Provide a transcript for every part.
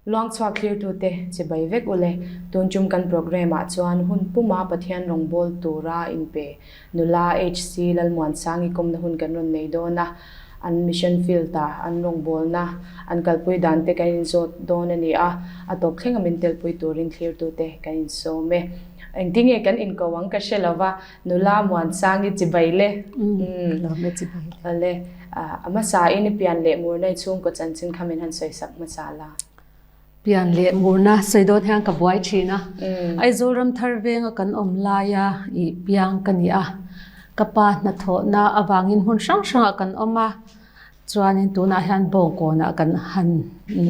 Luangchhuak thlirtute chibai vek ule. Tun tum kan programme ah chuan hun puma Pathian rawngbâwl tura inpe nula HC Lalmuansangi kawmna hun kan rawn nei dawn a, an mission field a an rawngbâwlna an kalpui dan te kan inzawt dawn a ni a, a tawp thlenga min telpui turin thlirtute kan insawm e. Engtinge kan inko ang ka hre lova, Nula Muansangi chibai le. Lawm e chibai le. Awle, a hmasa in i pian leh murna i chhungkaw chanchin kha min han sawi sak hmasa la. Pian leh murna sawi dawn hian ka buai thin a. Aizawl Ramthar venga kan awm laia i piang ka ni a. Ka pa hnathawhna avangin hmun hrang hrangah kan awm a. Chuanin tunah hian Bawngkawnah kan han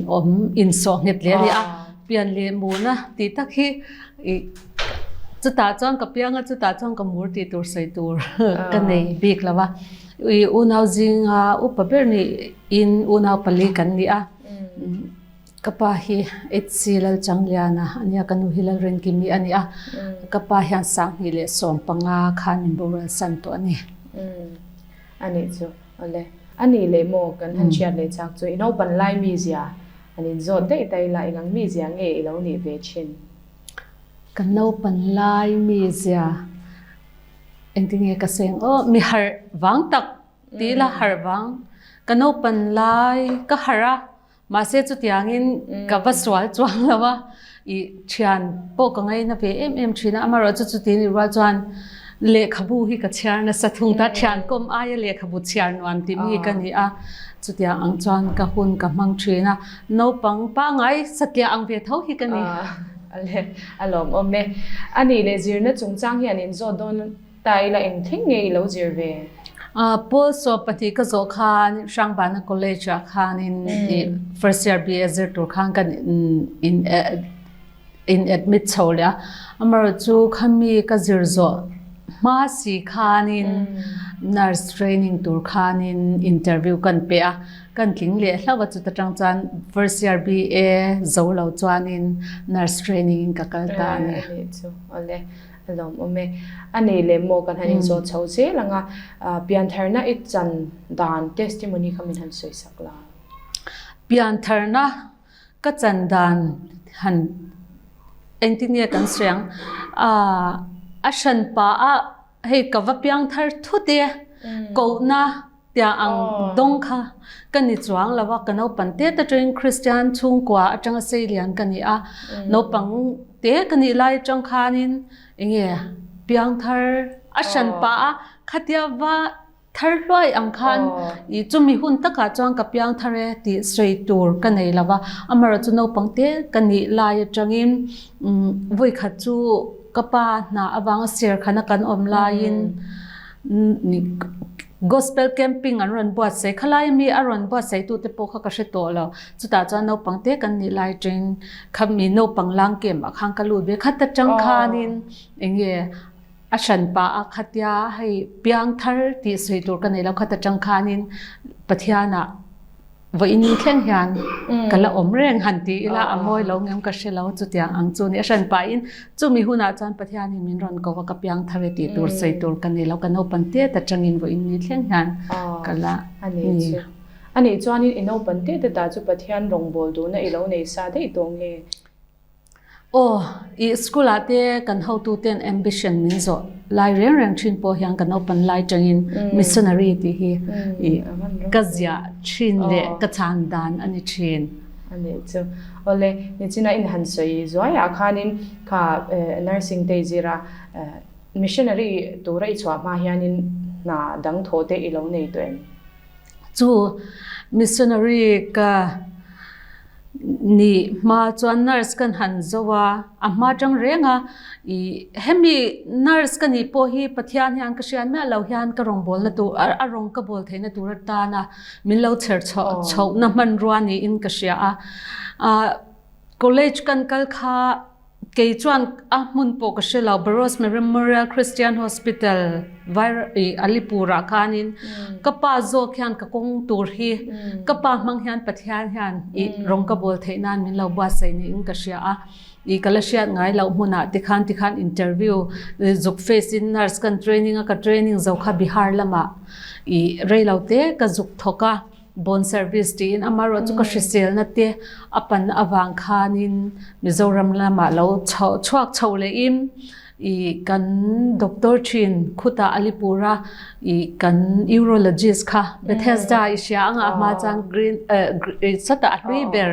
awm insawh nghet leh a ni a, pian leh murna tih tak hi ih chutah chuan ka piang a, chutah chuan ka mur tih tur sawi tur ka nei bik lo a. Ih unau zinga upa ber niin unau pali kan ni a, ka pa hi HC Lalchangliana a nia, ka nu hi Lalrinkimi a ni a, ka pa hian 2015 khan min boral san tawh a ni. A nih chu. Awle. A nih leh maw kan han hriat leh chak chu i naupan lai mizia an inzawt daih daih la engang mizia nge i lo nih ve thin? Ka naupan lai mizia engtin nge ka sawi ang aw mi harh vang tak ti ila harh vang ka naupan lai ka harh a Mahse chutiangin ka va sual chuang lo a, i thian pawh ka ngaina ve em em thin a, amaherawhchu chuti nih rual chuan lehkhabu hi ka chhiar nasa thung ta, thian kawm aia lehkhabu chhiar nuam tih mi ka ni a, chutiang ang chuan ka hun ka hmang thin a, naupang pangngai satliah ang ve tho hi ka ni. A lawmawm e. A nih leh zirna chungchang hian inzawt dawn Ta ila eng thleng nge i lo zir ve? Paul 12 ka zawh khan Hrangbana College ah khanin first year BA zir tur khan kan in in admit chho leh a. Amaherawh chu khami ka zir zawh hma si khanin nurse training tur khanin interview kan pe a. Kan tling leh hlauh a chuta tang chuan first year BA zo lo chuanin nurse training in ka kal ta a ni. A lawmawm e. A nei leh maw kan han inzawt chho zel ang a, piantharna i chan dan testimony kha min han sawi sak la. Piantharna ka chan dan han engtin nge kan sawi ang? A hranpa a hei ka va piangthar thut e, kohna Tiang ang dawng kha ka ni chuang lo a, ka naupang te te atangin Kristian chhungkua atanga seilian ka ni a, naupang te ka nih lai atang khanin enge piangthar a hran pah a, khatia va thar hluai ang khan ih chumi hun takah chuan ka piangthar e tih sawi tur ka nei lo va, amaherawhchu chu naupang te ka nih lai atangin vawikhat chu ka pa hna avanga serkhana kan awm laiin Gospel camping an rawn buatsaih khalai mi a rawn buatsaih tute pawh kha ka hre tawh lo. Chutah chuan naupang te kan nih lai teng kha mi naupang lang camp ah khan ka lut ve khat atang khanin enge a hran pah a khatia hei piangthar tih sawi tur ka nei lo khat atang khanin Pathian ah Vawiin thleng hian ka la awm reng han ti ila a mawi lo ngem ka hre lo chutiang ang chu ni a hran pahin chumi hunah chuan Pathianin min rawn ko a ka piang thar e tih tur sawi tur ka ni lo ka naupan tet atangin vawiin ni thleng hian ka la ni. A nih chuanin i naupan tet ata chu Pathian rawngbâwl duhna i lo nei sa daih tawh nge? Aw, i school ah te kan hotu ten ambition min zawh lai reng reng thin pawh hian kan naupan lai tangin missionary tih hi i ka ziah thin leh ka chhan dan a ni thin. A nih chu. Awle, nichina in han sawi zuaiah khanin kha nursing te i zir a, missionary tura i chhuah hma hianin hna dang thawh te i lo nei tawh em? Chu missionary ka nih hma chuan nurse kan han zo a, a hma tang reng a, ih hemi nurse ka nih pawh hi Pathian hian ka hriat miah lo hian ka rawngbawlna tur a rawng ka bawl theihna tur atana min lo chher chhoh chhohna hmanrua niin ka hria a, ah college kan kal kha Kei chuan a hmun pawh ka hre lo, Barros Memorial Christian Hospital, Alipur ah khanin ka pa zawk hian ka kawng tur hi ka pa hmang hian Pathian hian i rawng ka bawl theih nan min lo buatsaih niin ka hria a, i ka la hriat ngai loh hmunah tikhan tikhan interview zuk face in nurse kan training a, ka training zo kha Bihar lamah i reilo te ka zuk thawk a. Bond service tiin amaherawh chu ka hriselna te a pan avang khanin Mizoram lamah lo chhuak chho lehin ih kan doctor thin khutah Alipura ih kan urologist kha Bethesda i hria anga a hma chuan green eh sawtah a hlui ber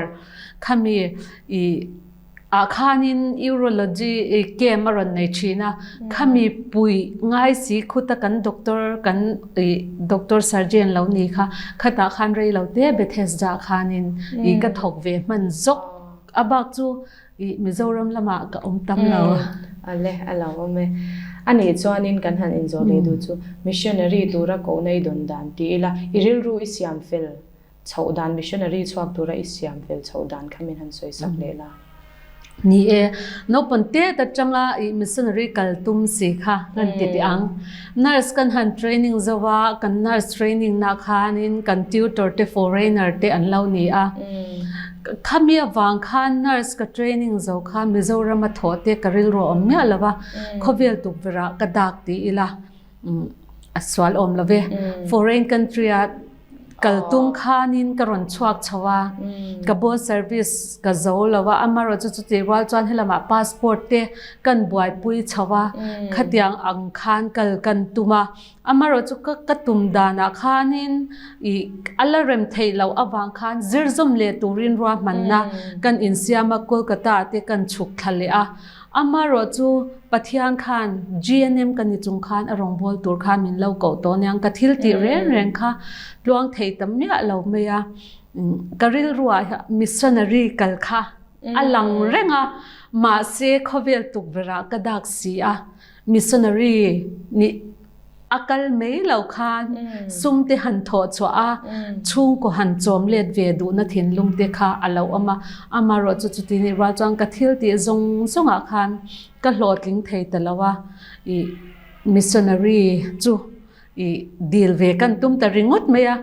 khami ih ah khanin urology camp a rawn nei thin a, khami pui ngai si khuta kan doctor kan ih doctor surgeon lo ni kha khatah khan rei lo te Bethesda khanin ih ka thawk ve hman zawk a bak chu ih Mizoram lamah ka awm tam lo. Ale a lo awm e. Anih chuanin kan han inzawh leh duh chu missionary tura kohna i dawn dan ti ila i rilru i siam fel Chhoh dan missionary chhuak tura i siam fel chhoh dan kha min han sawi sak leh la. Ni e, naupang tet atanga i missionary kal tum si kha kan ti teh ang. Nurse kan han training zo a, kan nurse training na khanin kan tutor te foreigner te an lo ni a. Khami avang khan nurse ka training zo kha Mizoram a thawh te ka rilru a awm miah lo va, khawvel tukverh ah ka dak ti ila. A sual awm lo ve. Foreign country a kal tum khanin ka rawn chhuak chho a, ka ball service ka zo lo a, amaherawh chu chutih rual chuan helamah passport te kan buaipui chho a, khatiang ang khan kal kan tum a, amaherawh chu ka ka tum danah khanin ih a la rem theih loh avang khan zir zawm leh turin ruahmanna kan insiam a, Kolkata ah te kan chhuk thla leh a. Amaherawh chu Pathian khan GNM ka ni chung khan a rawngbâwl tur khan min lo koh tawh aniang, ka thil tih reng reng kha tluang thei ta miah lo mai a, ka rilruah hian missionary kal kha a lang reng a, mahse khawvel tukverhah ka dak si a, missionary nih A kal mai lo khan sum te han thawh chhuah a, chhungkaw han chawm let ve duhna thinlung te kha a lo awm a. Amaherawh chu chuti nih rual chuan ka thil tih zawng zawngah khan ka hlawhtling thei ta lo a, ih missionary chu ih dil ve kan tum ta ringawt mai a,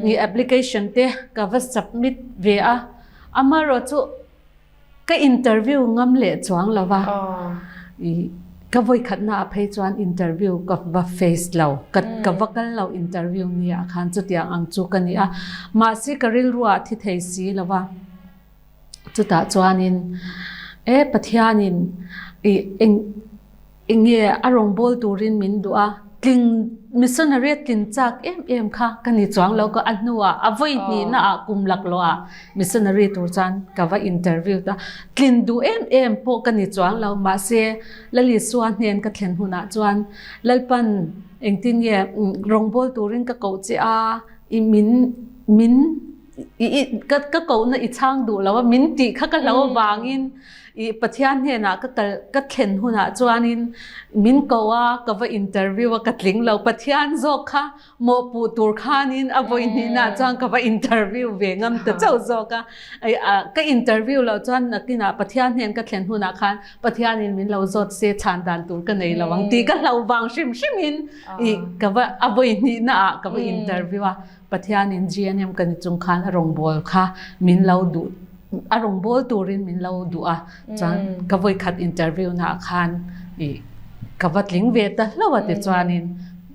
ih application te ka va submit ve a, amaherawh chu Ka interview ngam leh chuang lo va, i ka vawikhatna ah phei chuan interview ka va face lo, ka ka va kal lo interview ni ah khan chutiang ang chu ka ni a, mahse ka rilru ah thi thei si lo va, chutah chuanin e Pathianin i eng Enge a rawngbâwl turin min duh a, tling missionary a tlin châk em em kha ka ni chuang lo ka, a hnuah a vawi hnihna ah kum laklawh ah missionary tur chuan ka va interview ta, tlin duh em em pawh ka ni chuang lo, mahse Lalisua hnen ka thlen hunah chuan Lalpan engtin nge rawngbâwl turin ka koh che a, i min min i i ka ka kohna i chhang duh lo a, min tih kha ka hlo avangin I Pathian hnenah ka kal ka thlen hunah chuanin min ko a, ka va interview a, ka tling lo. Pathian zawk kha mawhpuh tur khanin a vawi hnihnaah chuan ka va interview ve ngam ta chauh zawk a. Ka interview loh chuan nakinah Pathian hnen ka thlen hunah khan Pathianin min lo zawt se chhan dan tur ka nei lo ang tih ka hlauh vang hrim hrimin i ka va a vawi hnihnaah ka va interview a. Pathianin GNM ka ni chung khan a rawngbâwl kha min lo duh a rawngbâwl turin min lo duh a, chuan ka vawikhat interview naah khan ih ka va tling ve ta hlauh a tichuanin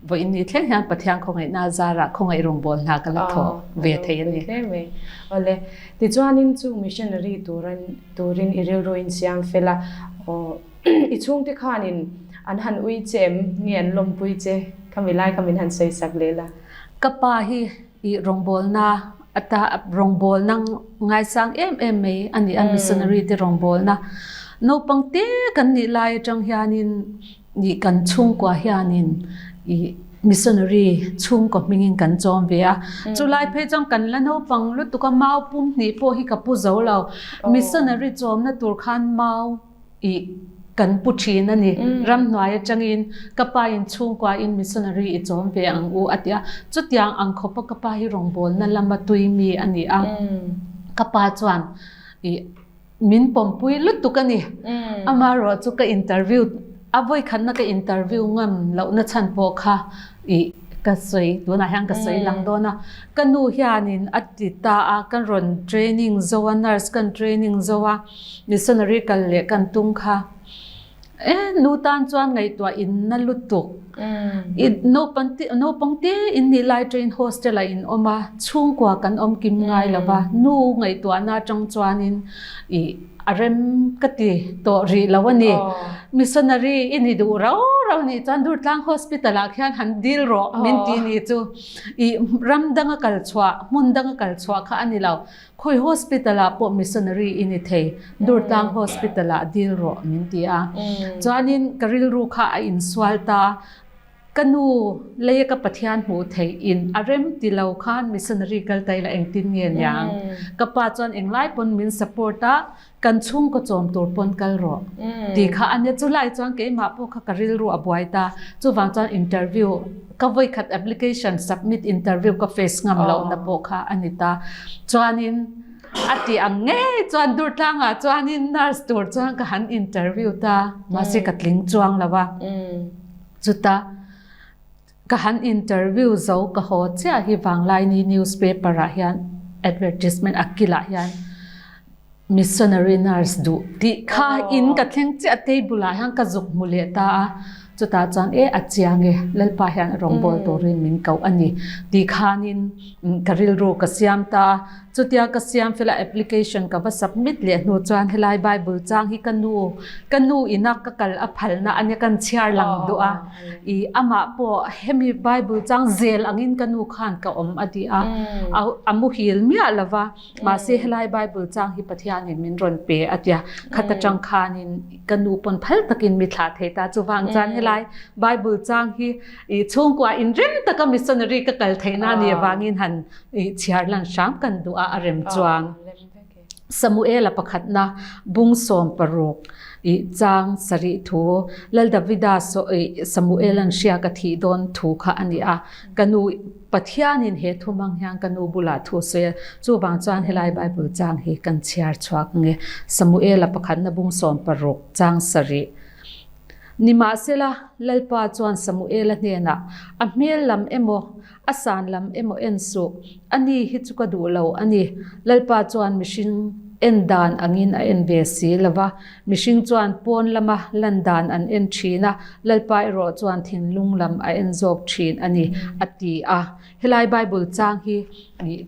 vawiin ni thleng hian Pathian khawngaihna zarah khawngaih rawngbâwl hna ka la thawh ve thei a ni. Hle mai. Awle, tichuanin chu missionary turin turin i rilru in siam fel a, aw i chhungte khanin an han ui che em nge an lawmpui che khami lai kha min han sawi sak leh la. Ka pa hi i rawngbawlna ata rawngbawlna ngaisang em em mai a ni a, missionary te rawngbawlna. Naupang te kan nih lai atang hianin i kan chhungkua hianin i missionary chhungkaw hmingin kan chawm ve a. Chulai phei chuan kan la naupang lutuk a, mau pum hnih pawh hi ka pu zo lo. Missionary chawmna tur khan mau I kan pu thin a ni. Ramhnuai atangin ka pa in chhungkua in missionary i chawm ve ang u a ti a. Chutiang ang khawpa ka pa hi rawngbawlna lama tui mi a ni a. Ka pa chuan i min pawmpui lutuk a ni. Amaherawh chu ka interview a vawikhatna ka interview ngam lohna chhan pawh kha i ka sawi tunah hian ka sawi lang dawn a. Ka nu hianin a ti ta a, ka rawn training zo a, nurse kan training zo a. Missionary kal leh kan tum kha. E nu tan chuan ngaihtuah in na lutuk. I naupang te naupang te in nih lai train hostel ah in awm a, chhungkua kan awm kim ngai lo va, nu ngaihtuahna atang chuanin i a rem ka ti tawh rih lo a ni. Missionary i ni duh rau rau nih chuan Durtlang Hospital ah khian han dil rawh min ti ni chu i ram danga kal chhuah hmun danga kal chhuah kha a ni lo. Khawi hospital ah pawh missionary i ni thei, Durtlang hospital ah dil rawh min ti a. Chuanin ka rilru kha a insual ta, ka nu leia ka Pathian hmuh theih in a rem ti lo khan missionary kal ta ila engtin nge niang. Ka pa chuan englai pawn min support a, kan chhungkaw chawm tur pawn kal rawh tih kha a nia. Chulai chuan keimah pawh kha ka rilru a buai ta. Chuvang chuan interview ka vawikhat application submit interview ka face ngam lohna pawh kha a ni ta. Chuanin a tih ang ngei chuan Durtlangah chuanin nurse tur chuan ka han interview ta. Mahse ka tling chuang lo a. Chuta Ka han interview zo ka haw chiah hi Vanglaini newspaper ah hian advertisement a kilah hian missionary nurse duh tih kha in ka thleng chiah table ah hian ka zuk hmu leh ta a, chutah chuan e a chiang e Lalpa hian a rawngbâwl turin min koh a ni tih khanin ka rilru ka siam ta a. Chutia ka siam fela application ka va submit leh hnu chuan helai Bible chang hi ka nu ka nu ina ka kal a phalna ania kan chhiar lang duh a i amah pawh hemi Bible chang zel angin ka nu khan ka awm a ti a a muhil miah lova mahse helai Bible chang hi Pathianin min rawn pe a tia khat atang khanin ka nu pawn phal takin mi thlah thei ta chuvang chuan helai Bible chang hi i chhungkua inrem taka missionary ka kal theihna a nih avangin han I chhiar lan hram kan duh a a rem chuang. Samuela pakhatna bung 16 i chang sarih thu Lal Davida i Samuelan hriak a thih dawn thu kha a ni a. Ka nu Pathianin he thu hmang hian ka nu bulah thu sawi a, chuvang chuan helai Bible chang hi kan chhiar chhuak nge. Samuela pakhatna bung 16 chang sarih. Nimahsela, Lalpa chuan Samuela hnenah, A hmel lam emaw, A san lam emaw en suh, a ni hi chu ka duh lo a ni. Lalpa chuan mihring en dan angin a en ve si lo va, mihring chuan pawn lama lan dan an en thin a, Lalpa erawh chuan thinlung lam a en zawk thin a ni, a ti a. Helai Bible chang hi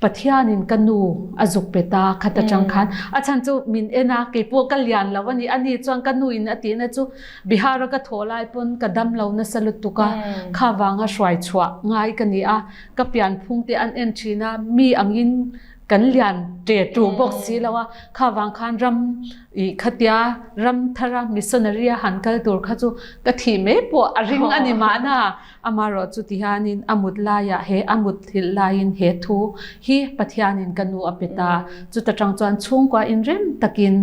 Pathianin ka nu a zuk pe ta khat atang khan a chhan chu min en a keipawh ka lian lo a ni a ni chuan ka nu in a tihna chu Bihar a ka thawh lai pawn ka dam lo nasa lutuk a kha vanga hruai chhuah ngai ka ni a ka pian phung te an en thin a mi angin kan lian ṭe ṭu bawk si lo a kha vang khan ram i khatia ram thara missionary a han kal tur kha chu ka thih mai pawh a ring a ni mahna. Amaherawh chu ti hianin a mut laiah he a mut thilh laiin he thu hi Pathianin ka nu a pe ta. Chuta tang chuan chhungkua inrem takin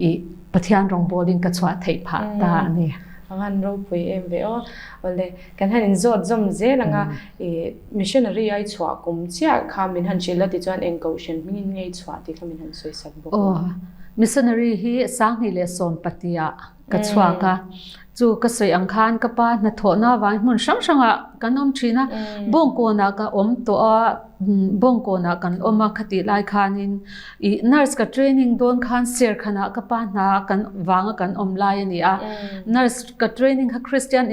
i Pathian rawngbawlin ka chhuah theih phah ta a ni. A ngan ropui em ve aw. Awle, kan han inzawt zawm zel ang a, i missionary a i chhuah kum chiah kha min han hrilh a tichuan eng kohhran hmingin nge i chhuah tih kha min han sawi sak bawk a. Aw, missionary hi 2014 ah ka chhuak a, chu ka sawi ang khan ka pa hnathawhna avangin hmun hrang hrangah kan awm thin a, Bawngkawnah ka awm tawh a, Bawngkawnah kan awm a khatih lai khanin ih nurse ka training dawn khan Serkhanah ka pa hna kan vanga kan awm lai a ni a, nurse ka training kha Christian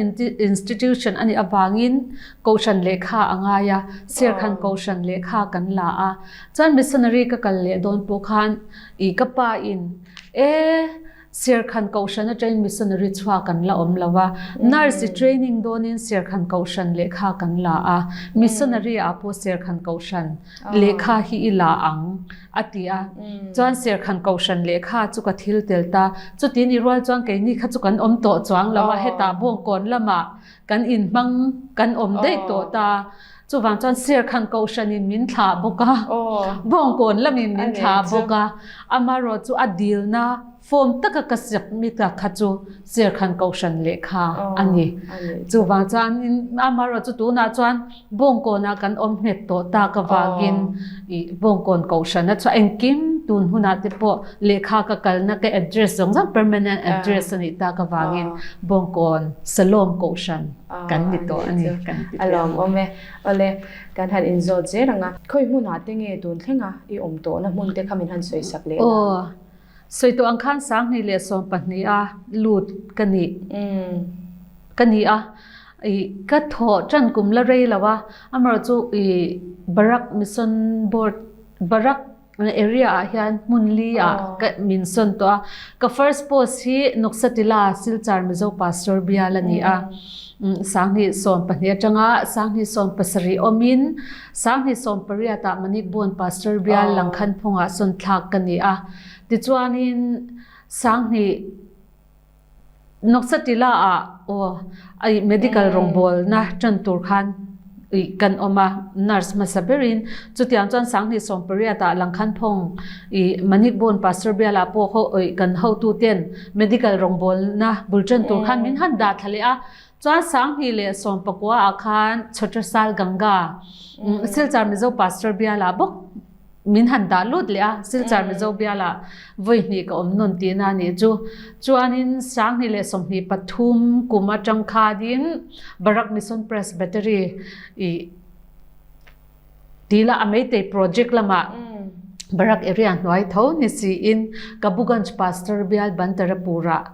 institution a nih avangin Kohhran lehkha a ngai a, Serkhan Kohhran lehkha kan la a, chuan missionary ka kal leh dawn pawh khan ih ka pa in e. Serkhan Kohhran atangin missionary chhuak an la awm lo a, nurse i training dawnin Serkhan Kohhran lehkha kan la a, missionary ah pawh Serkhan Kohhran lehkha hi i la ang a ti a, chuan Serkhan Kohhran lehkha chu ka thil tel ta, chutin i rual chuan keini kha chu kan awm tawh chuang lo a, hetah Bawngkawn lamah kan inhmang kan awm daih tawh ta. Chuvang chuan Serkhan Kohhranin min thlah bawk a, Bawngkawn lamin min thlah bawk a, amaherawh chu a dilna form taka ka submit a kha chu Serkhan Kohhran lehkha a ni. Chuvang chuan amaherawh chu tunah chuan Bawngkawnah kan awm nghet tawh tak avangin ih Bawngkawn Kohhrana chu engkim tun hunah te pawh lehkha ka kalna ka address zawng zawng permanent address a nih tak avangin Bawngkawn Salom Kohhran kan ni tawh a ni kan ti A lawmawm e. Awle, kan han inzawt zel ang a. Khawi hmunah te nge tun thlenga i awm tawhna hmun te kha min han sawi sak leh la? Aw, Sawi tawh ang khan 2012 a lut ka nih ka ni a, i ka thawh tan kum la rei lo a, amaherawh chu i Barak Mission Board Barak area ah hian hmun li ah ka min sawn tawh a, ka first post hi Noksatila Silchar Mizo Pastor bial a ni a, 2012 atanga 2017 awmin 2018 ah Manikbawn Pastor bial Langkhanphungah sawn thlak ka ni a, tichuanin 2000 Noksatila ah aw ai medical rawngbawlna tan tur khan ih kan awm a, nurse hmasa berin chutiang chuan 2018 ah Langkhanphawng ih Manikbawn Pastor bialah pawh ho ih kan hotu ten medical rawngbawlna bul tan tur khan min han dah thla leh a, chuan 2019 ah khan Chhatrasal Ganga Silchar Mizo Pastor bialah bawk Min han dah lut leh a, Silchar Mizo bialah vawi hnih ka awm nawn tihna a nih chu. Chuanin 2023 kum atang khanin Barak Mission Presbytery i tila a Meitei project lamah Barak area hnuai tho ni siin Kabuganj Pastor bial Bantarapur-ah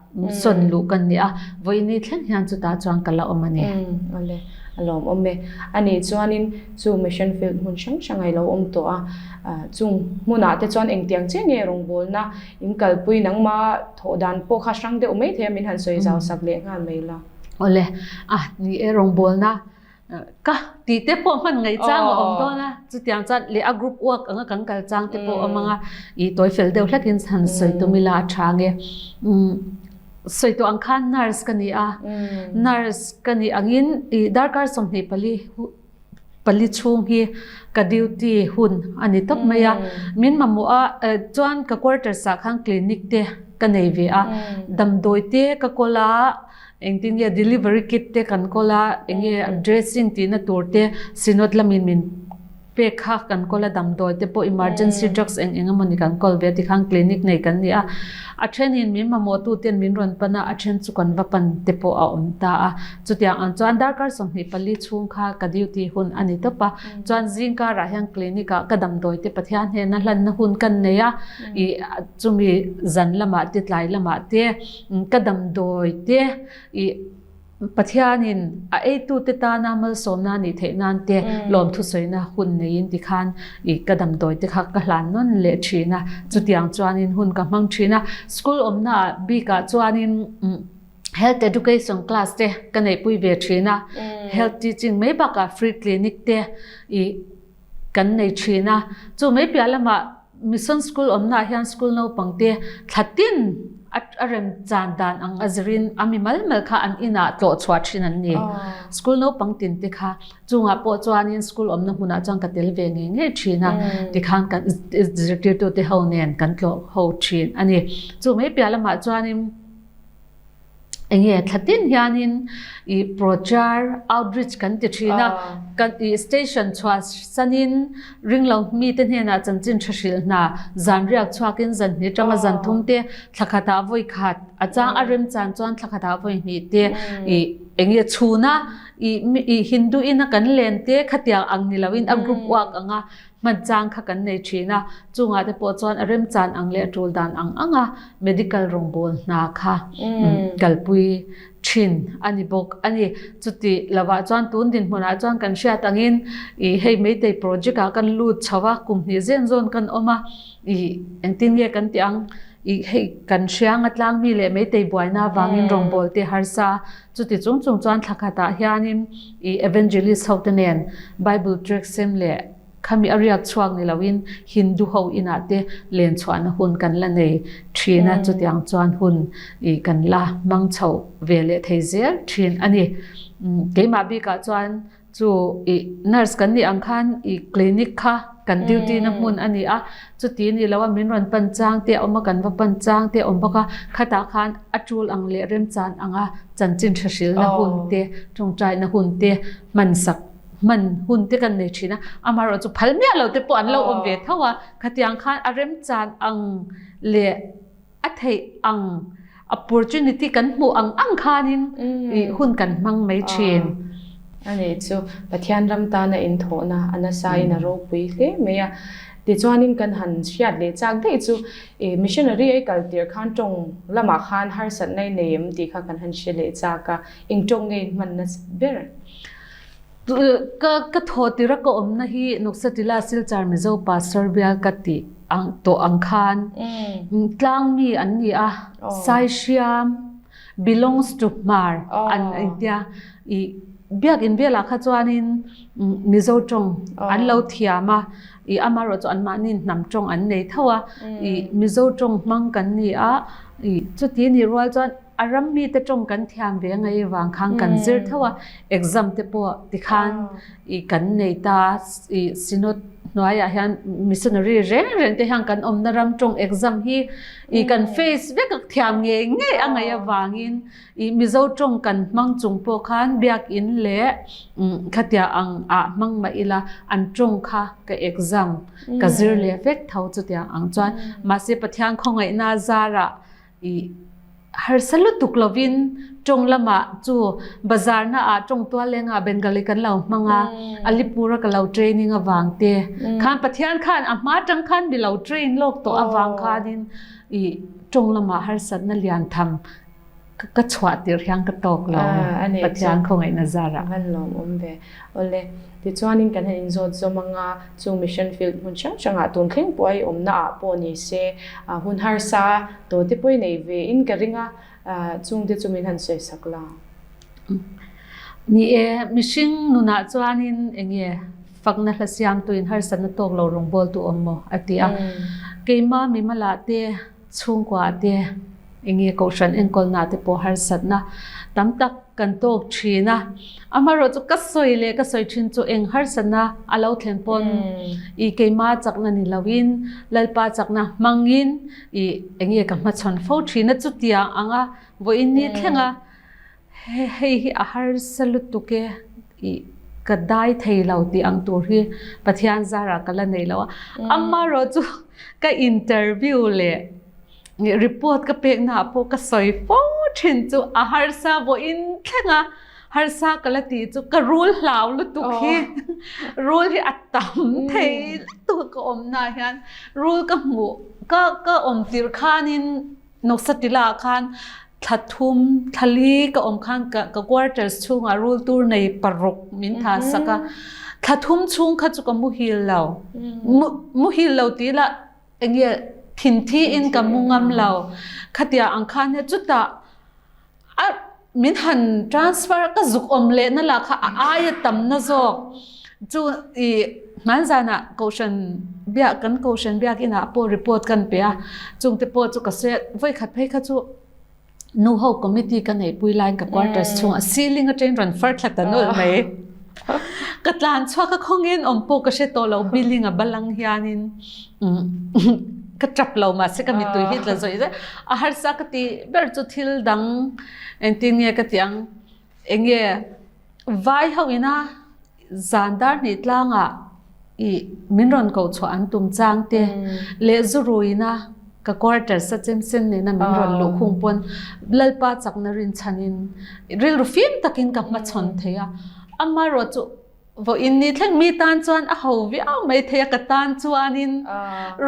sawn luh kan ni a, vawiini thleng hian chutah chuan ka la awm a ni. Awle, a lawmawm e. A nih chuanin chu mission field hmun hrang hrang a ilo awm tawh a, chung hmunah te chuan engtiang chiah nge rawngbawlna in kalpui nangma thawh dan pawh kha hrang deuh mai thei a, min han sawi zau sak leh nghal mai la. Awle, a ni e rawngbawlna Ka tih te pawh hman ngaih chang a awm dawn a, chutiang chuan leh a group work anga kan kal chang te pawh a awm ang a, i tawi fel deuh hlek in han sawi tum ila a tha nge. Sawi tawh ang khan nurse ka ni a, nurse ka nih angin i darkar 24 pali chhung hi ka duty hun a ni tawp mai a, min mamawh a chuan ka quarters ah khan clinic te ka nei ve a, damdawi te ka kawl a, Engtin nge delivery kit te kan kawl a, enge dressing tihna tur te Synod lamin min pek kha kan kawl a, damdawi te pawh emergency drugs eng eng emawni kan kawl ve a tikhan clinic nei kan ni a. A thenin min mamawh tu ten min rawn pan a, a then chu kan va pan te pawh a awm ta a. Chutiang ang chuan darkar 24 chhung kha ka duty hun a ni tawp a. Chuan zingkarah hian clinic ah ka damdawi te Pathian hnena hlanna hun kan nei a, ih chumi zan lamah te tlai lamah te Ka damdawi te i Pathianin a eitute tana malsawmna a nih theih nan te lawmthusawina hun neiin tikhan i ka damdawi te kha ka hlan nawn leh thin a, chutiang chuanin hun ka hmang thin a. School awmnaah bikah chuanin Health Education class te ka neihpui ve thin a, Health Teaching mai bakah Free Clinic te i kan nei thin a. Chu mai piah lamah Mission School awmnaah hian school naupangte thla tin a rem chan dan ang a zirin a mi mal mal kha an inah tlawh chhuah thin an ni. School naupang tin te kha chungah pawh chuanin school awmna hmunah chuan ka tel ve ngei ngei thin a, tikhan kan zirtirtute ho nen kan tlawh ho thin a ni. Chu mai piah lamah chuanin Enge thla tin hianin i prochar outreach kan ti thin a, kan i station chhuah sanin ringlo mite hnenah chanchin tha hrilh hna zan riak chhuakin zan hnih atanga zan thum te thla khatah vawi khat a chang a rem chan chuan thla khatah vawi hnih te i enge chhuna i i Hindu ina kan len te khatiang ang ni loin a group work anga Hman chang kha kan nei thin a, chungah te pawh chuan a remchan ang leh a tul dan ang anga medical rawngbâwl hna kha kalpui thin a ni bawk a ni. Chuti lovah chuan tun dinhmunah chuan kan hriat angin ih hei Meitei project ah kan lut chho a, kum hnih zen zawn kan awm a, ih engtin nge kan tih ang ih hei kan hriang a tlang mi leh Meitei buaina avangin rawngbâwl te harsa chuti chung chung chuan thla khatah hianin ih evangelist ho te nen Bible tract sem leh Khami a riak chhuak ni loin Hindu ho inah te len chhuahna hun kan la nei thin a, chutiang chuan hun i kan la hmang chhoh ve leh thei zel thin a ni. Keimah bikah chuan chu i nurse kan nih ang khan i clinic kha kan duty na hmun a ni a, chuti ni lo a min rawn pan chang te a awm a, kan va pan chang te a awm bawk a, khatah khan a tul ang leh remchan anga chanchin tha hrilna hun te, tawngtaina hun te hman sak hman hun te kan nei thin a, amaherawh chu phal miah lo te pawh an lo awm ve tho a, khatiang khan a remchan ang leh a theih ang opportunity kan hmuh ang ang khanin ih hun kan hmang mai thin. A nih chu, Pathian ram tana inthawhna a nasa in a ropui hle mai a. Tichuanin kan han hriat leh chak daih chu i missionary a i kal tir khan tawng lamah khan harsatna i nei em tih kha kan han hre leh chak a, eng tawng nge in hman nasa ber? Ka ka thaw tira ka awmna hi Nuksatila Silchar Mizo Pastor bial ka tih ang tawh ang khan tlang mi an ni a, Saihriam belongs to Hmar an intia i biakin velah kha chuanin Mizo tawng an lo thiam a, i amaherawhchu chu anmahni hnam tawng an nei tho a, i Mizo tawng hmang kan ni a, i chuti nih rual chuan A ram mite tawng kan thiam ve ngai vang khan kan zir tho a, exam te pawh tikhan i kan nei ta i synod hnuaiah hian missionary reng reng te hian kan awmna ram tawng exam hi i kan face vek a thiam ngei ngei a ngaih avangin i Mizo tawng kan hmang chung pawh khan biakin leh khatia ang ah hmang mah ila an tawng kha ka exam ka zir leh vek tho chutiang ang chuan mahse Pathian khawngaihna zarah I harsa lutuk lovin tawng lamah chu bazar na ah tawng tual lengah Bengali kan lo hmang a, Alipur a ka lo training avang te khan Pathian khan a hma tang khan mi lo train lawk tawh avang khanin i tawng lamah harsatna lian tham ka chhuah tir hian ka tawk lo Pathian khawngaihna zarah. Van lawm awm ve. Awle, tichuanin kan han inzawt zawm ang a, chung mission field hmun hrang hrangah tun thleng pawh a i awmna ah pawh ni se, hun harsa tawh te pawh i nei ve in ka ring a, chungte chu min han sawi sak la. Ni e, mihring nunah chuanin eng nge fakna hla siamtuin harsatna tawk lo rawngbawltu awm maw a ti a, keimah mimala te, Chhungkua te, enge kohhran enkawlna te pawh harsatna tam tak kan tawk thin a. Amaherawh chu ka sawi leh ka sawi thin chu eng harsatna a lo thlen pawn i keima chakna ni loin Lalpa chakna hmangin i enge ka hmachhawn fo thin a chutiang anga vawiin ni thleng a. Hei hi a harsa lutuk e, i ka dai thei lo tih ang tur hi Pathian zarah ka la nei lo a. Amaherawh chu ka interview leh report ka peknaah pawh ka sawi fo thin chu a harsa vawiin thleng a, harsa ka la tih chu ka rul hlau lutuk hi rul hi a tam thei lutuk a ka awmnaah hian rul ka hmuh ka ka awm tirh khanin Nawsatila khan thla thum, thla li ka awm khan ka ka quarters chhungah rul tur nei paruk min tha sak a. Thla thum chhung kha chu ka muhil lo. Muhil lo ti ila enge thinthi in ka mu ngam lo. Khatia ang khan hian chutah A min han transfer ka zuk awm leh na lah kha a aia tam na zawk chu i hmanzanah kohhran biak kan kohhran biak inah pawh report kan pe a chungte pawh chu ka sawi a vawikhat phei kha chu nu ho committee ka neihpui laiin ka quarters chhungah ceiling atangin rawn far thla ta nawlh mai ka tlan chhuak a khawngin awm pawh ka hre tawh lo building a balang hianin Ka tap lo mahse ka mittui hi tla zawih zawih. A harsa ka ti ber chu thil dang engtin nge ka ti ang enge vai ho ina zan dar hnih tlangah i min rawn koh chhuah an tum chang te leh zu ruina ka quarters a chemsen nena min rawn luh khung pawn Lalpa chakna rinchhanin rilru fim takin ka hmachhawn thei a. Amaherawhchu Vawiin ni thleng mi tan chuan a ho viau mai thei a, ka tan chuanin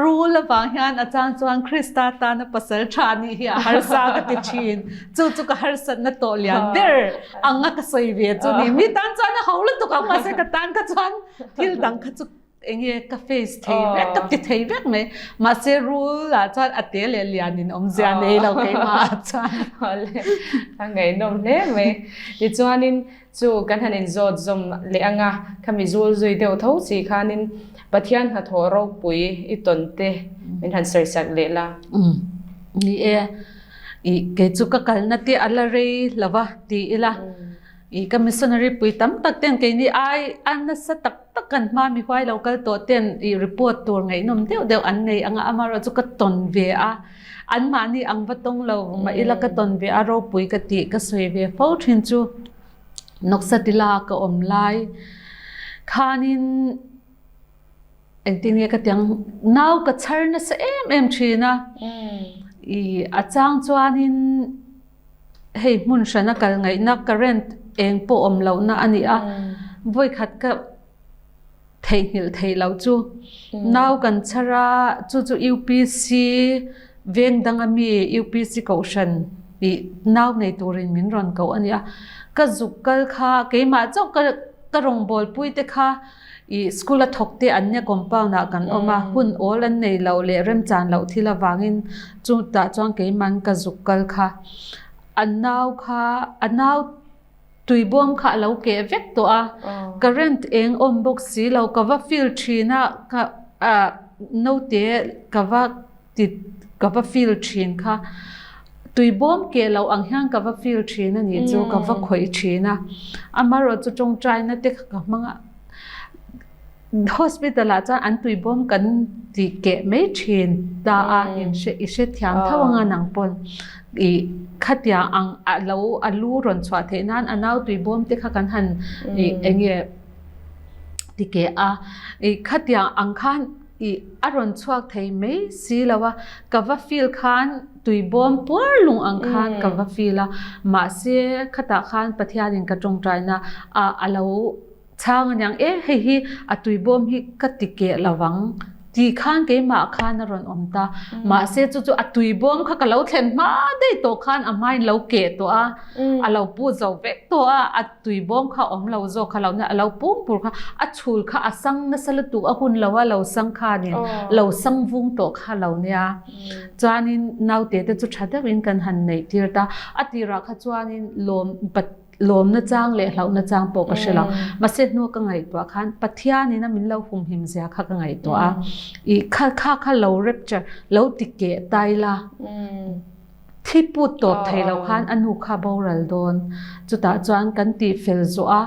rul avang hian a chang chuan Krista tana pasal tha nih hi a harsa ka ti thin. Chu chu ka harsatna tawh lian ber anga ka sawi ve chu ni. Mi tan chuan a ho lutuk ang mahse ka tan kha chuan thil dang kha chu enge ka face thei vek, ka ti thei vek mai. Mahse rul ah chuan a te leh lian in awmzia nei lo keimah ah chuan. Awle, a ngaihnawm hle mai. Tichuanin Chu kan han inzawt zawm leh ang a, khami zul zui deuh tho si khanin Pathian hnathawh ropui i tawn te min han sawisak leh la. Umm, ni e, i kei chu ka kalna te a la rei lo va ti ila, i ka missionary pui tam tak ten keini ai a nasa tak tak kan hma mi huai lo kal tawh ten i report tur ngaihnawm deuh deuh an nei ang a, amaherawhchu chu ka tawn ve a, anmahni ang va tawng lo mah ila ka tawn ve a ropui ka tih ka sawi ve fo thin chu. Nawksatila ka awm lai khanin engtin nge ka ti ang nau ka chhar nasa em em thin a i a chang chuanin hei hmun hrana kal ngaihna current eng pawh awm lohna a ni a vawikhat ka. Theihnghilh theih loh chu nau kan chhar a, chu chu UPC veng danga mi UPC kohhran ih nau nei turin min rawn koh a nia. Ka zuk kal kha keimah chauh ka ka rawngbawlpui te kha ih school a thawk te an nia compound ah kan awm a, hun awl an nei loh leh remchan loh thil avangin chutah chuan keiman ka zuk kal kha a nau kha a nau Tuibawm kha a lo keh vek tawh a, current eng awm bawk si lo, ka va feel thin a, ka ah naute ka va ti ka va feel thin kha tuibawm keh loh ang hian ka va feel thin a nih chu, ka va khawih thin a, amaherawhchu tawngtaina te kha ka hmang a. Hospital ah chuan an tuibawm kan ti keh mai thin ta a, in hre i hrethiam tho anga nang pawn i khatiang ang a lo a lu rawn chhuah theih nan a nau tuibawm te kha kan han i eng nge ti keh a, i khatiang ang khan i a rawn chhuak thei mai si lo a, ka va feel khan tuibawm puar lung ang khan ka va feel a, mahse khatah khan Pathianin ka tawngtaina a a lo. Chhang aniang e, hei hi a tuibawm hi ka ti keh lo vang tih khan keimah khan a rawn awm ta. Mahse chu chu a tuibawm kha ka lo thlen hma daih tawh khan a hmain lo keh tawh a, a lo pu zo vek tawh a, a tuibawm kha awm lo zawk kha lo nia, a lo pum pur kha, a chhul kha a sang nasa lutuk a hun lo a lo sang khanin lo sang vung tawh kha lo nia. Chuanin naute te chu tha deuhin kan han neih tir ta, a tirah kha chuanin lawm Lawmna chang leh hlauhna chang pawh ka hre lo. Mahse hnu ka ngaihtuah khan Pathianin a min lo humhim zia kha ka ngaihtuah a. I kha kha kha lo rapture, lo ti keh tai la. Thi put tawp thei lo khan a nu kha boral dawn. Chutah chuan kan tih fel zawh a,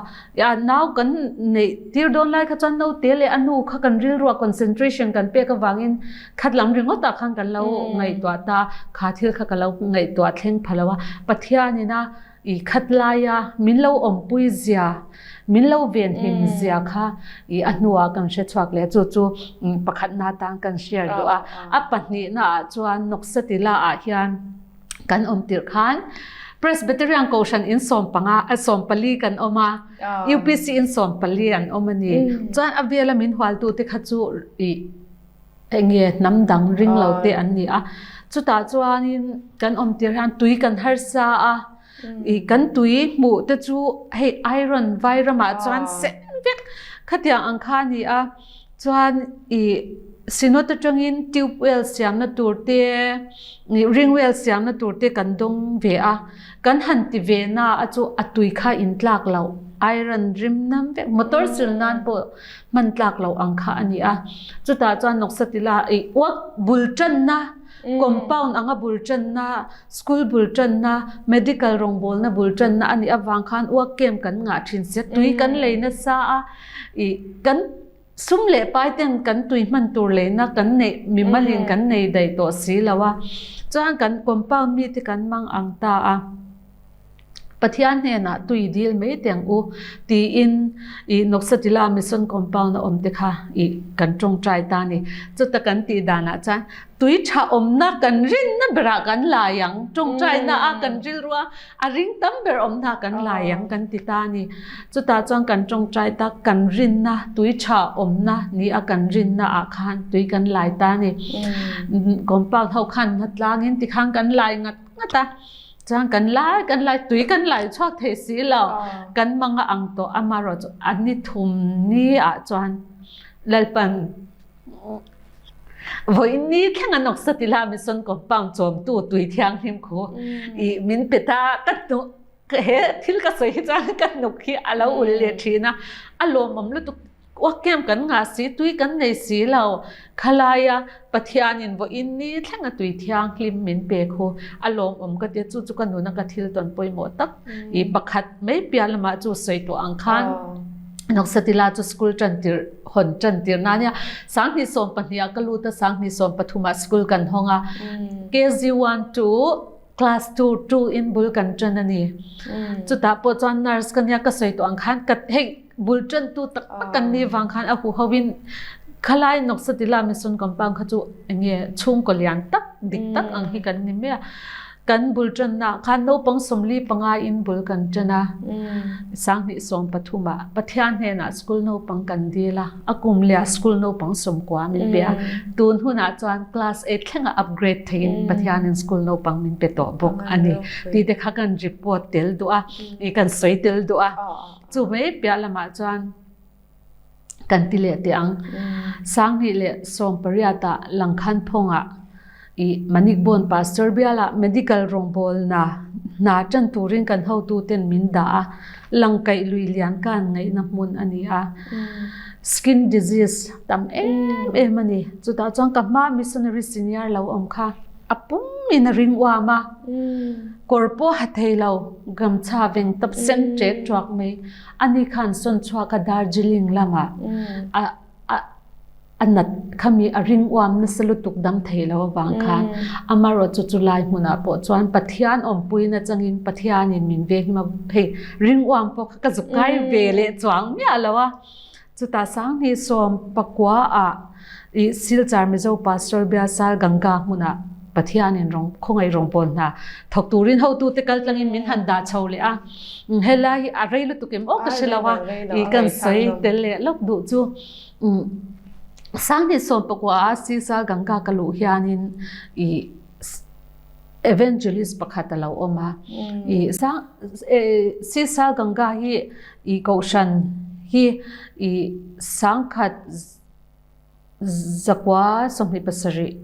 a nau kan neih tir dawn lai kha chuan naute leh a nu kha kan rilruah concentration kan pek avangin khat lam ringawtah khan kan lo ngaihtuah ta. Kha thil kha ka lo ngaihtuah thleng pha lo a. Pathianin a I khat laia min lo awmpui zia, min lo venhim zia kha i a hnuah kan hre chhuak leh chu chu pakhatna atan kan share duh a. A pahnihna ah chuan Noksatila ah hian kan awm tirh khan Presbyterian Kohhran in sawmpanga sawmpali kan awm a, UPC in sawmpali an awm a ni. Chuan a vela min hualtute kha chu i Enge hnam dang ring lo te an ni a, chutah chuanin kan awm tir hian tui kan harsa a, i kan tui hmuh te chu hei iron vai ramah chuan sen vek khatiang ang kha a ni a, chuan i synod atangin tube well siamna tur te, ring well siamna tur te kan dawng ve a, kan han ti ve na a chu a tui kha intlak loh iron rim nam vek motor sil nan pawh hman tlak lo ang kha a ni a. Chutah chuan Noksatila i uak bul tanna, compound anga bul tanna, school bul tanna, medical rawngbawlna bul tanna a nih avang khan uak camp kan ngah thin sia, tui kan lei nasa a, i kan sum leh pai ten kan tui hman tur leina kan neih mimalin kan nei daih tawh si lo a. Chuan kan compound mite kan mang ang ta a. Pathian hnenah tui dil mai teh ang u tiin i Noksatila Mission Compound a awm te kha i kan tawngtai ta a ni. Chuta kan tih danah chuan tui tha awmna kan rinna berah kan lai ang, tawngtaina a kan rilrua a ring tam ber awmna kan lai ang kan ti ta a ni. Chutah chuan kan tawngtai ta kan rinna tui tha awmna ni a kan rinna ah khan tui kan lai ta a ni. Compound ho khan hnatlangin tikhan kan lai ngat ngat a. Chuan kan lai kan lai tui kan lai chhuak thei si lo kan mang a ang tawh amarawh chu a ni thum ni ah chuan Lalpan vawiin ni thleng an awksa ti la mission compound chawmtu tui thianghlim khu i min pe ta ka hnu he thil ka sawi hi chuan ka hnuk hi a lo ul leh thin a a lawmawm lutuk Uak kem kan ngah si, tui kan nei si lo. Khalaia Pathianin vawiin ni thlenga tui thianghlim min pe khu a lawmawm ka tia, chu chu ka nuna ka thil tawn pawimawh tak i pakhat mai piah lamah chu sawi tawh ang khan Noksatila chu school tan tir hawn tan tir na nia 2012 ah ka lut a 2013 ah school kan hawng a KG1 to class 2 2 in bul kan tan a ni. Chutah pawh chuan nurse ka nia ka sawi tawh ang khan ka hei bul tan tu tak tak kan ni vang khan a hu ho in khalai Noksatila Mission Compound kha chu enge chhungkaw lian tak dik tak ang hi kan ni mai a. Kan bul ṭannak khan naupang 45 in bul kan ṭan a. 2013 ah Pathian hnenah school naupang kan dil a. A kum leh school naupang 90 min pe a. Tun hunah chuan class 8 thleng ah upgrade theiin Pathian in school naupang min pe tawh bawk a ni. Ti te kha kan report tel duh a, kan sawi tel duh a. Chu mai piah lamah chuan kan ti leh teh ang. 2018 ah Langkhan phawngah i Manikbawn Pastor bialah medical rawngbawlna hna tan turin kan hotuten min dah a, langkaih lui lian kan ngaihna hmun a ni a. Skin disease tam em em a ni. Chutah chuan ka hma missionary senior lo awm kha a pum in a ring uam a, kawr pawh ha thei lo, gamchha veng tap sen ṭek ṭuak mai. Ani khan sawn chhuak a Darjeeling lamah a a a nat khami a ring uam nasa lutuk dam thei lo avang khan amarawh chu chulai hmunah pawh chuan Pathian awmpuina changin Pathianin min veng him a hei ring uam pawh kha ka zuk kai ve leh chuang miah lo a. Chutah 2019 ah i Silchar Mizo Pastor Biasal Ganga hmunah Pathianin rawng khawngaih rawngbawl hna thawk turin hotute kal tlangin min han dah chho leh a. Helai hi a rei lutuk em aw ka hre lo a, i kan sawi tel leh lawk duh chu. 2019 ah Silchar Ganga ka luh hianin i Evangelist pakhat a lo awm a. I Silchar Ganga hi i kohhran hi i 1927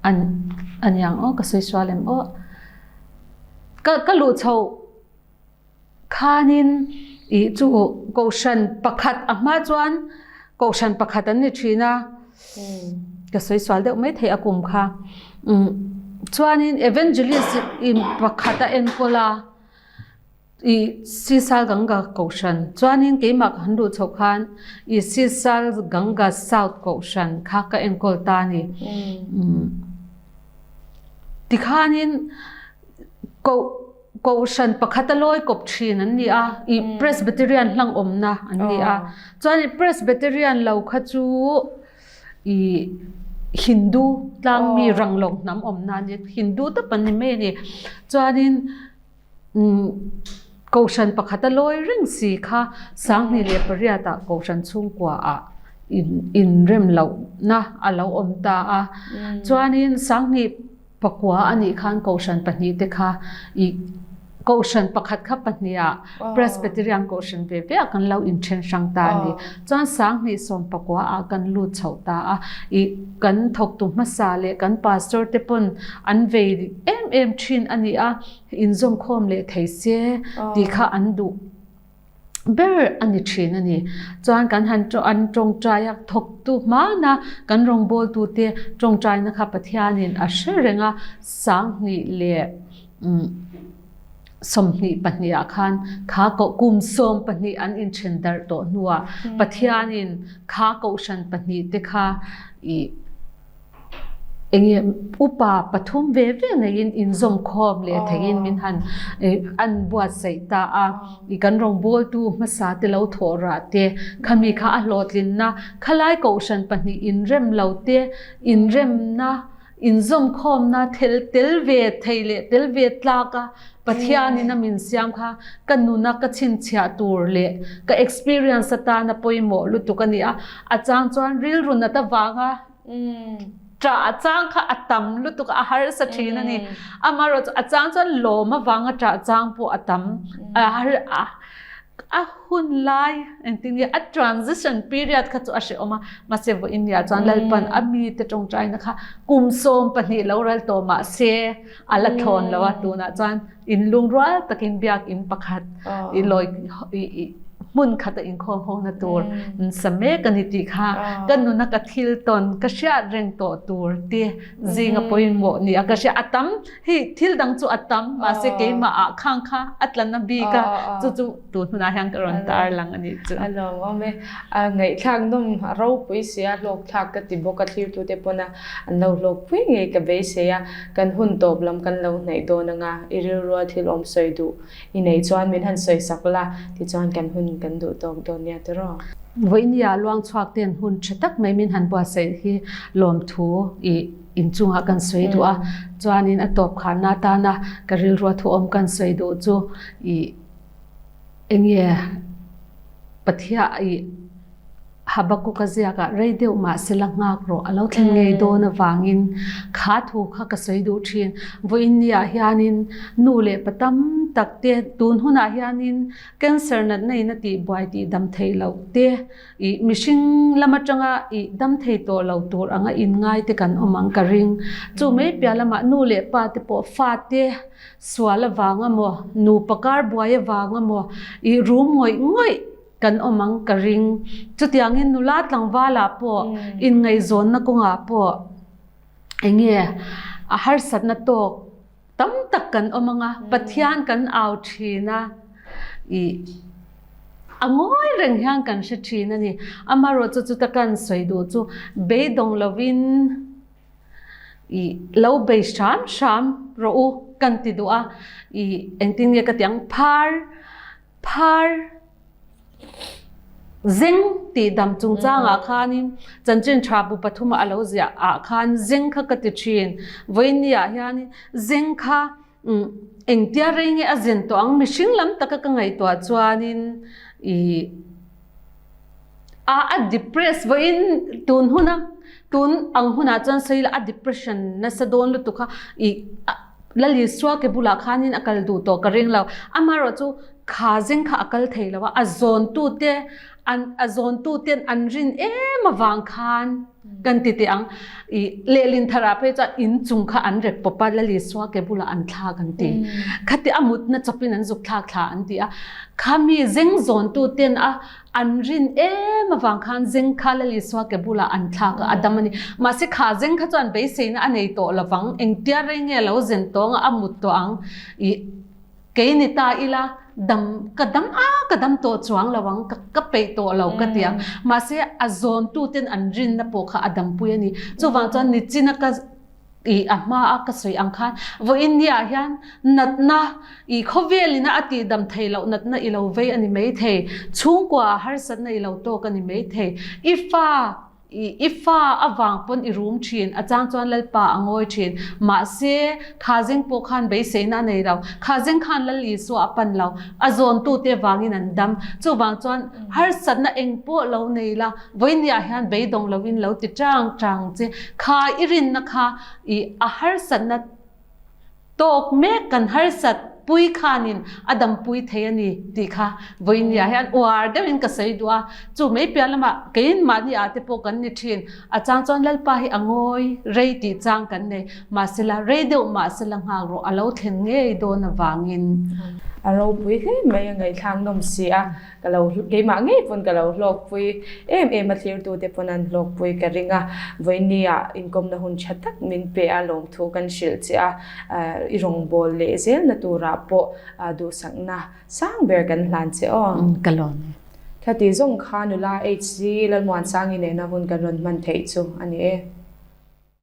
an aniang aw ka sawi sual em aw ka ka luh chho khanin i chu kohhran pakhat a hma chuan kohhran pakhat an ni thin a ka sawi sual deuh mai thei a kum kha chuanin evangelist in pakhat a enkawl a. I Sisal Ganga Kohhran chuanin keimah ka han luh chhoh khan i Sisal Ganga South Kohhran kha ka enkawl ta a ni. Tikhanin Kohhran pakhat a lawi kawp thin an ni a, i Presbyterian hlang awmna an ni a. Chuan Presbyterian lo kha chu i Hindu tlangmi ranglawng hnam awmna an ni. Hindu tawp an ni mai a ni. Chuanin Kohhran pakhat a lawi reng si kha 2008 ah Kohhran chhungkua ah inrem lohna a lo awm ta a. Chuanin 2009 a nih khan Kohhran pahnih te kha i Kohhran pakhat kha pahnih ah Presbyterian Kohhran ve ve ah kan lo inthen hrang ta a ni. Chuan 2019 ah kan lut chhoh ta a. I kan thawktu hmasa leh kan pastor te pawn an vei em em thin a ni a. Inzawmkhawm leh thei se tih kha an duh ber a ni thin a ni. Chuan kan han an tawngtai a, thawktu hmana kan rawngbawltute tawngtaina kha Pathianin a hre reng a, 2022 ah khan kha kum 12 an inthen darh tawh hnuah Pathianin kha kohhran pahnih te kha ih Enge upa pathum ve ve neiin inzawmkhawm leh theiin min han an buatsaih ta a. I kan rawngbawltu hmasa te lo thawh rah te, khami kha a hlawhtlinna, khalai kohhran pahnih inrem lo te, inremna, inzawmkhawmna thel tel ve thei leh tel ve tlak a Pathianin a min siam kha ka nuna ka chhinchhiah tur leh ka experience atana pawimawh lutuk a ni a. A chang chuan rilru nat avanga Ṭah chang kha a tam lutuk a, a harsa ṭhin a ni. Amaherawhchu chu a chang chuan lawm avanga ṭah chang pawh a tam. A har a a hun lai engtin nge a transition period kha chu a hrehawm a, mahse vawiin ni ah chuan Lalpan a mite ṭawngṭaina kha kum 12 lo ral tawh mahse a la thlawn lo a, tunah chuan inlungrual takin biakinn pakhat i lawi i hmun khata inkhawm hona tur sa mek a ni tih kha ka nuna ka thil tawn ka hriat reng tawh tur te zinga pawimawh ni a ka hria a tam hei thil dang chu a tam mahse keimah ah khang kha a tla na bik a chu chu tun hunah hian ka rawn tar lang a nih chu. A lawmawm e. A ngaihthlak nawm a ropui sia hlawkthlak ka ti bawk a thlirtute pawn a an lo hlawkpui ngei ka beisei a kan hun tawp lam kan lo hnaih dawn anga i rilrua thil awm sawi duh I nei chuan min han sawi sak la, tichuan kan hun kan duh tawk dawn nia tiraw? Vawinia luang chhuak ten hun tha tak mai min han buatsaih hi lawmthu i inchungah kan sawi duh a, chuanin a tawp kharna atana ka rilrua thuawm kan sawi duh chu i enge Pathian i Habakkuk-a ziakah rei deuh mahsela nghak rawh a lo thlen ngei dawn avangin kha thu kha ka sawi duh thin. Vawiinniah hianin nu leh pa tam tak te tun hunah hianin cancer natna in a tihbuai tih dam theih loh te ih mihring lam atanga ih dam thei tawh lo tur anga inngai te kan awm ang ka ring. Chu mai piah lamah nu leh pa te pawh fa te sual avang emaw nupa kar buai avang emaw ih rum ngawih ngawih kan awm ang ka ring. Chutiangin nula tlangvalah pawh inngaihzawnna kawngah pawh enge a harsatna tawk tam tak kan awm ang a, Pathian kan au thin a, ih a ngawi reng hian kan hre thin a ni. Amaherawhchu chuta kan sawi duh chu beidawng lovin ih lo bei hram hram rawh u kan ti duh a, ih engtin nge ka ti ang phar Phar zeng tih dam chungchangah khanin chanchin tha bu pathuma a lo ziah ah khan zeng kha ka ti thin. Vawiinni ah hianin zeng kha engtia rei nge a zen tawh ang mihring lam taka ka ngaihtuah chuanin ih a a depress vawiin tun huna tun ang hunah chuan sawi ila a depression nasa dawn lutuk kha ih Lal Isua ke bulah khanin a kal duh tawh ka ring lo. Amaherawh chu kha zeng kha a kal thei lo a, a zawntute an a zawntuten an rin em avang khan kan ti teh ang. I lehlin tharah phei chuan in chung kha an rek pawp a, Lal Isua ke bulah an thlak an ti. Khati a mutna chawpin an zuk thlak thla an ti a. Khami zeng zawntuten a An rin em avang khan zeng kha Lal Isua ke bulah an thlak a, a dam a ni. Mahse kha zeng kha chuan beiseina a nei tawh lovang, engtia rei nge lo zen tawng a, a mut tawh ang. Ih, kei ni ta ila, dam, ka dam a, ka dam tawh chuang lo ang, ka, ka peih tawh lo ka ti ang. Mahse a zawntuten an rinna pawh kha a dampui a ni. Chuvang chuan nichina ka. I a hma a ka sawi ang khan vawiin ni ah hian natna i khawvel ina a tih dam thei loh natna i lo vei a ni mai thei, chhungkua ah harsatna i lo tawk a ni mai thei, i fa i i fa avang pawn i rum thin, a chang chuan Lalpa a ngawi thin, mahse kha zeng pawh khan beiseina a nei lo, kha zeng khan Lal Isua a pan lo, a zawntute vangin an dam, chuvang chuan harsatna eng pawh lo nei la, Vawinia hian beidawng lovin lo ti chang chang che. Kha i rinna kha i a harsatna tawk mek kan harsat pui khanin a dampui thei a ni tih kha vawinia hian uar deuhin ka sawi duh a. Chu mai piah lamah keiin mahni ah te pawh kan ni thin. A chang chuan Lalpa hi a ngawi rei tih chang kan nei. Mahsela rei deuh mahsela nghak rawh a lo thlen ngei dawn avangin. A ropui hle mai a ngaihthlak nawm si a. Ka lo keimah ngei pawn ka lo hlawkpui em em a thlirtute pawn an hlawkpui ka ring a, vawinia inkawmna hun tha tak min pe a lawmthu kan hrilh che a, i rawngbâwl leh zelna turah pawh duhsakna sang ber kan hlan che aw. Ka lawm e. Thla ti zawng kha nula HC Lalmuansangi nena hun kan rawn hman theih chu a ni e.